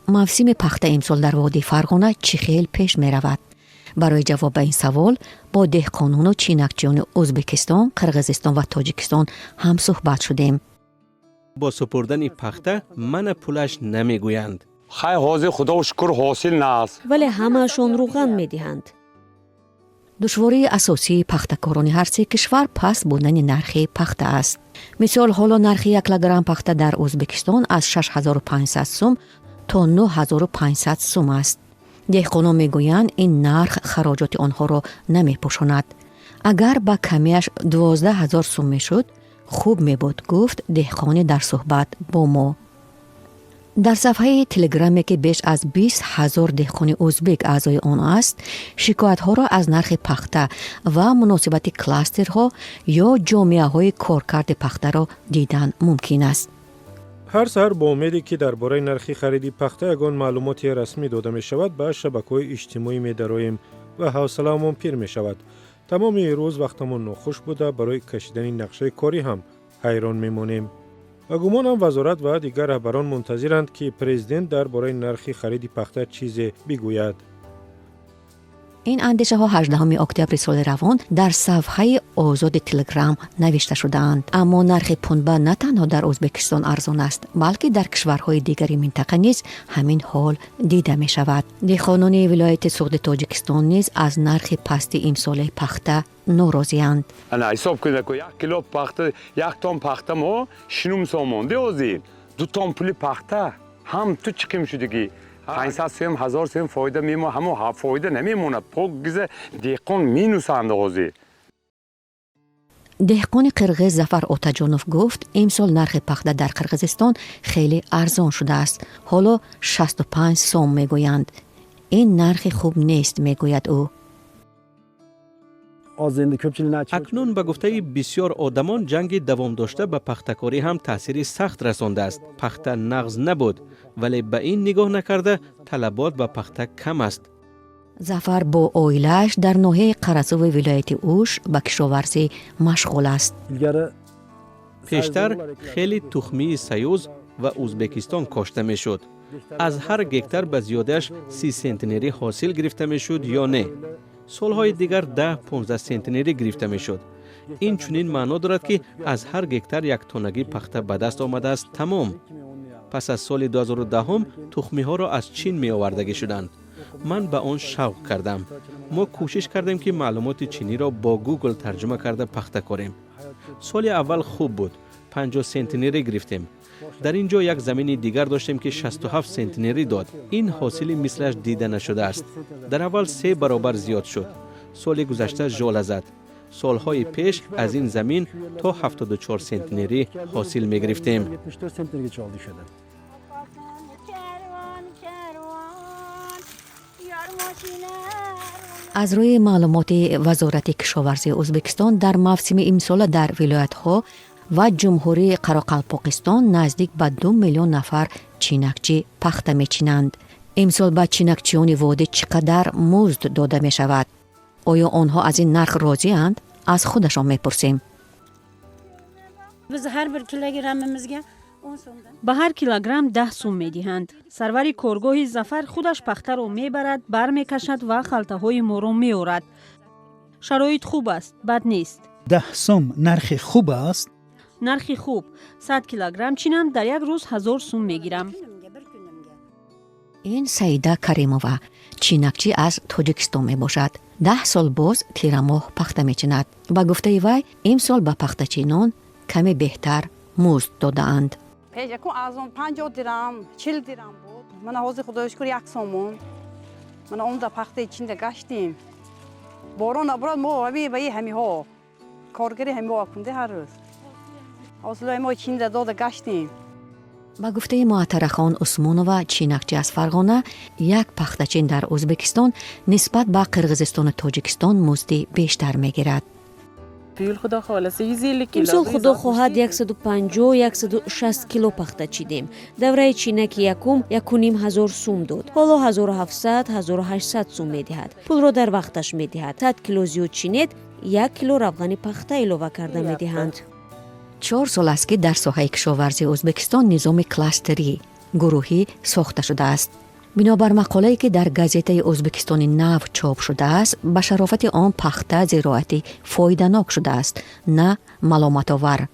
Мавсими пахта имсол дар водии Фарғона чӣ хел пеш меравад? Барои ҷавоб ба ин савол бо деҳқонону чинакчиёни Ӯзбекистон, Қирғизистон ва Тоҷикистон ҳамсӯҳбат шудем. Бо супурдани пахта мана пулаш намегӯянд. Хай, ҳозир, худо шукр, ҳосил наст. Вале ҳамаашон руған медиҳанд. Душвории асосии пахтакорони ҳар се кишвар паст будани нархи пахта аст. Мисол, ҳоло нархи 1 килограмм пахта дар Ӯзбекистон аз 6500 сум то 9500 сум аст. Деҳқонон мегӯянд, ин нарх хароҷоти онҳоро намепӯшонад. Агар ба камиаш 12 000 сум мешуд, хуб мебуд, гуфт деҳқоне дар суҳбат бо мо. Дар сафҳаи Телеграме, ки беш аз 20 000 деҳқони ӯзбек аъзои он аст, шикоятҳоро аз нархи пахта ва муносибати кластерҳо ё ҷомеаҳои коркарди пахтаро дидан мумкин аст. Ҳар саҳар бо умеде, ки дар бораи нархи хариди пахта ягон маълумоти расмӣ дода мешавад, ба шабакаҳои иҷтимоӣ медароем ва ҳавсалаамон пир мешавад. Тамоми рӯз вақтамон нохуш буда, барои кашидани нақшаи корӣ ҳам ҳайрон мемонем. Ба гумонам, вазорат ва дигар раҳбарон мунтазиранд, ки президент дар бораи нархи хариди пахта чизе бигӯяд. Ин андешаҳо 18 октябри соли равон дар сафҳаи озоди Телеграм навишта шудаанд. Аммо нархи пунба на танҳо дар Ӯзбекистон арзон аст, балки дар кишварҳои дигари минтақа низ ҳамин ҳол дида мешавад. Деҳқонони вилояти Суғди Тоҷикистон низ аз нархи пасти имсолаи пахта норозианд. Ана, ҳисоб кунед, 1 кило пахта, 1 тон пахта мо шинум сомон деозӣ, 2 тон пули пахта ҳам ту чиқим шудагӣ, 500 сӯм, 1000 сӯм фоида мемо, ҳамо фоида намемонад, покиза деҳқон минусанд ҳозир. Деҳқони қирғиз Зафар Отаҷонов гуфт, имсол нархи пахта дар Қирғизистон хеле арзон шудааст. Ҳоло 65 сом мегӯянд. Ин нархи хуб нест, мегӯяд ӯ. Акнун, ба гуфтаи бисьёр одамон, ҷанги давомдошта ба пахтакорӣ ҳам таъсири сахт расондааст. Пахта нағз набуд, вале ба ин нигоҳ накарда, талабот ба пахта кам аст. Зафар бо оилааш дар ноҳияи Қарасуви вилояти Уш ба кишоварзӣ машғул аст. Пештар хеле тухмии Союз ва Ӯзбекистон кошта мешуд. Аз ҳар гектар ба зиёдаш 30 сентнерӣ ҳосил гирифта мешуд ё не, солҳои дигар 10-15 сентнерӣ гирифта мешуд. Ин чунин маъно дорад, ки аз ҳар гектар яктонагӣ пахта ба даст омадааст, тамом. Пас аз соли 2010 тухмиҳоро аз Чин меовардагӣ шуданд. Ман ба он шавқ кардам. Мо кӯшиш кардем, ки маълумоти чиниро бо Гугл тарҷума карда пахта корем. Соли аввал хуб буд, 50 сентнерӣ гирифтем. Дар ин ҷо як замини дигар доштем, ки 67 сентнерӣ дод. Ин ҳосили мислаш дида нашудааст. Дар аввал се баробар зиёд шуд. Соли гузашта жола зад. Солҳои пеш аз ин замин то 74 сентнерӣ ҳосил мегирифтем. 74 sentnergacha oldik o'shadan. Karvon, karvon, yor moshina. Аз рӯи маълумоти Вазорати кишоварзии Ӯзбекистон, дар мавсими имсола дар вилоятҳо ва Ҷумҳурии Қарақалпоқистон наздик ба 2 миллион нафар чинакчӣ пахта мечинанд. Имсол ба чинакчиёни водӣ чӣ қадар музд дода мешавад? Оё онҳо аз ин нарх розианд? Аз худашон мепурсем. Biz har bir kilogrammimizga 10 so'mdan. Ба ҳар килограмм 10 сум медиҳанд. Сарвари коргоҳи Зафар худаш пахтаро мебарад, бармекашад ва халтаҳои моро меорад. Шароит хуб аст, бад нест. 10 сум нархи хуб аст. Нархи хуб. 100 килограмм чинам, дар як рӯз 1000 сум мегирам. Kunimga, bir kunimga. Ин Саида Каримова, чинакчӣ аз Тоҷикистон мебошад. 10 сол боз тирамоҳ пахта мечинад. Ба гуфтаи вай, имсол ба пахтачинон каме беҳтар музд додаанд. Пеш якун арзон 50 дирам, 40 дирам буд. Мана ҳозир, худоё шукр, 1 сомон. Мана омда пахтаи чинда гаштем. Борон набурад, мо ҳами ваи ҳамиҳо. Коргари ҳамиҳо кунде ҳар рӯз. Ҳосилои мо чинда дода гаштем. Ба гуфтаи Муаттарахон Усмонова, чинакчӣ аз Фарғона, як пахтачин дар Ӯзбекистон нисбат ба Қирғизистону Тоҷикистон музди бештар мегирад. Имсол, худо хоҳад, 150, 160 кило пахта чидем. Давраи чинаки якум 1500 сум дод, ҳоло 1700, 1800 сум медиҳад. Пулро дар вақташ медиҳад. 100 кило зиёд чинед, 1 кило равғани пахта илова карда медиҳанд. 4 сол аст, ки дар соҳаи кишоварзии Ӯзбекистон низоми кластерӣ Гурӯҳӣ сохта шудааст. Бинобар мақолае, ки дар газетаи Ӯзбекистони нав чоп шудааст, ба шарофати он пахта зироати фоиданок шудааст, на маломатовар.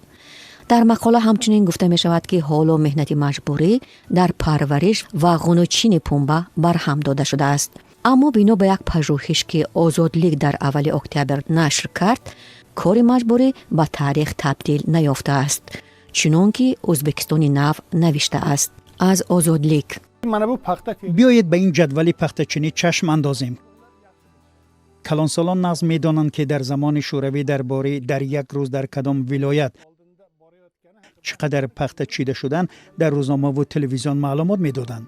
Дар мақола ҳамчунин гуфта мешавад, ки ҳоло меҳнати маҷбурӣ дар парвариш ва ғунучини пунба барҳам дода шудааст. Аммо бино ба як пажӯҳиш, ки Озодлик дар аввали октябр нашр кард, кори маҷбурӣ ба таърих табдил наёфтааст, чунон ки Ӯзбекистони нав навиштааст. Аз Озодлик. Биёед, ба ин ҷадвали пахтачинӣ чашм андозем. Калонсолон нағз медонанд, ки дар замони шӯравӣ дар бораи дар як рӯз дар кадом вилоят чӣ қадар пахта чида шудан дар рӯзномаву телевизион маълумот медоданд.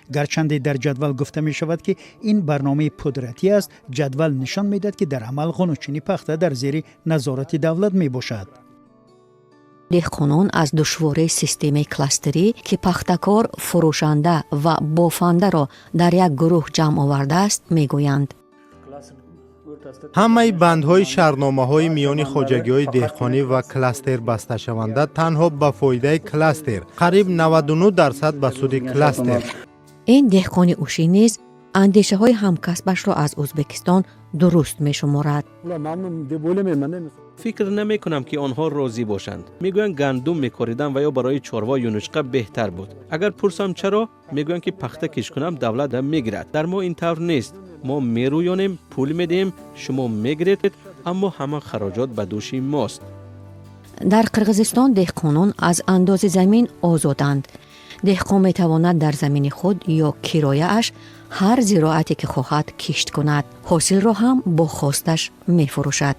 Гарчанде дар ҷадвал гуфта мешавад, ки ин барномаи пудратӣ аст, ҷадвал нишон медиҳад, ки дар амал ғунучини пахта дар зери назорати давлат мебошад. Деҳқонон аз душвории системаи кластерӣ, ки пахтакор, фурӯшанда ва бофандаро дар як гурӯҳ ҷамъ овардааст, мегӯянд. Ҳамаи бандҳои шартномаҳои миёни хоҷагиҳои деҳқонӣ ва кластер басташаванда танҳо ба фоидаи кластер, қариб 99% ба суди кластер. Ин деҳқони ушӣ низ андешаҳои ҳамкасбашро аз Ӯзбекистон дуруст мешуморад. Фикр намекунам, ки онҳо розӣ бошанд. Мегӯянд, гандум мекоридан ва ё барои чорво юнучқа беҳтар буд. Агар пурсам, чаро, мегӯянд, ки пахта кишт кунам, давлат мегирад. Дар мо ин тавр нест: мо мерӯёнем, пул медиҳем, шумо мегиред, аммо ҳама хароҷот ба дӯши мост. Дар Қирғизистон деҳқонон аз андози замин озоданд. Деҳқон метавонад дар замини худ ё кирояаш ҳар зироате ки хоҳад кишт кунад, ҳосилро ҳам бо хосташ мефурӯшад.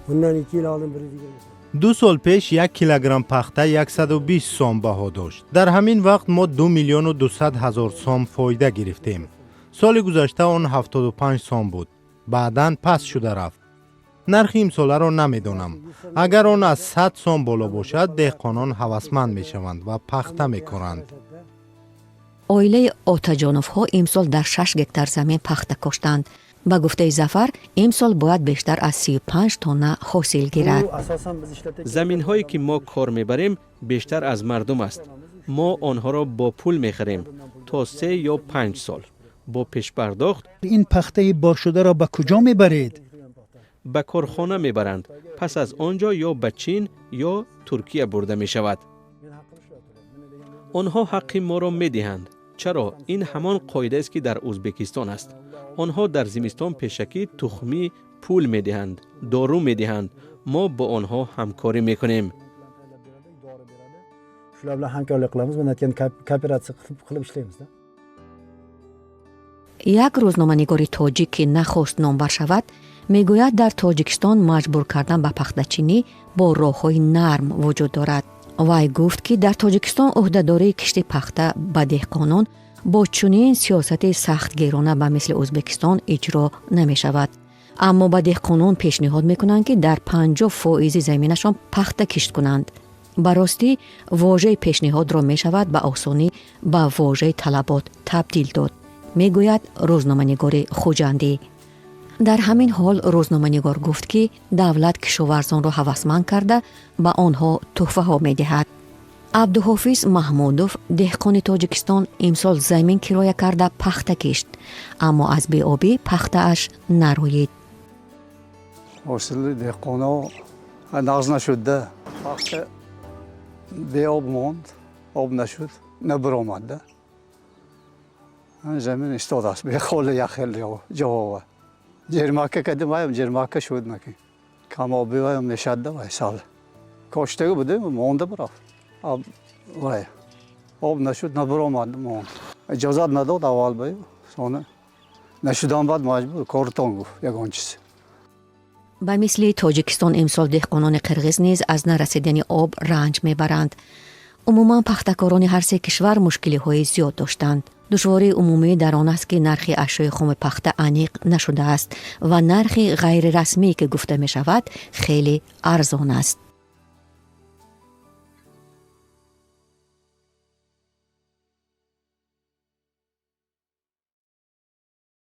2 сол пеш 1 килограмм пахта 120 сом баҳо дошт. Дар ҳамин вақт мо 2 миллиону 200 ҳазор сом фоида гирифтем. Соли гузашта он 75 сом буд, баъдан паст шуда рафт. Нархи имсоларо намедонам. Агар он аз 100 сом боло бошад, деҳқонон ҳавасманд мешаванд ва пахта мекоранд. Оилаи Отаҷоновҳо имсол дар 6 гектар замин пахта коштанд. Ба гуфтаи Зафар, имсол бояд бештар аз 35 тонна ҳосил гирад. Заминҳое ки мо кор мебарем, бештар аз мардум аст. Мо онҳоро бо пул мехарем то 3 ё 5 сол бо пешпардохт. Ин пахтаи боршударо ба куҷо мебаред? Ба корхона мебаранд, пас аз он ҷо ё ба Чин ё Туркия бурда мешавад. Онҳо ҳаққи моро медиҳанд. Чаро? Ин ҳамон қоидаест, ки дар Ӯзбекистон аст. Онҳо дар зимистон пешакӣ тухмӣ, пул медиҳанд, дору медиҳанд. Мо бо онҳо ҳамкорӣ мекунем. Shular bilan hamkorlik qilamiz, bundan keyin kooperatsiya qilib ishlaymiz. Як рӯзноманигори тоҷик, ки нахост номбар шавад, мегӯяд, дар Тоҷикистон маҷбур кардан ба пахтачинӣ бо роҳҳои нарм вуҷуд дорад. Вай гуфт, ки дар Тоҷикистон ӯҳдадории кишти пахта ба деҳқонон бо чунин сиёсати сахтгирона ба мисли Ӯзбекистон иҷро намешавад, аммо ба деҳқонон пешниҳод мекунанд, ки дар 50 фоизи заминашон пахта кишт кунанд. Ба ростӣ, вожаи пешниҳодро мешавад ба осонӣ ба вожаи талабот табдил дод, мегӯяд рӯзноманигори хуҷандӣ. Дар ҳамин ҳол рӯзноманигор гуфт, ки давлат кишоварзонро ҳавасманд карда, ба онҳо тӯҳфаҳо медиҳад. Абдуҳофиз Маҳмудов, деҳқони Тоҷикистон, имсол замин кироя карда пахта кишт, аммо аз беобӣ пахтааш нарӯид. Ҳосили деҳқоно нағз нашудда. Пахта беоб монд, об нашуд, набаромадда. Замин истодааст бехоли, яхел ҷавова. Ҷермака кардим, ваям ҷермака шуд. Наки камобӣ ваям мешадда. Вай сал коштага будем, монда бирафт. Вай об нашуд, набаромад, монд. Иҷозат надод аввал баю, сона нашудан, баъд маҷбур кортон гуфт ягон чиз. Ба мисли Тоҷикистон имсол деҳқонони қирғиз низ аз нарасидани об ранҷ мебаранд. Умуман, пахтакорони ҳар се кишвар мушкилиҳои зиёд доштанд. Душвории умумӣ дар он аст, ки нархи ашёи хоми пахта аниқ нашудааст ва нархи ғайрирасмие, ки гуфта мешавад, хеле арзон аст.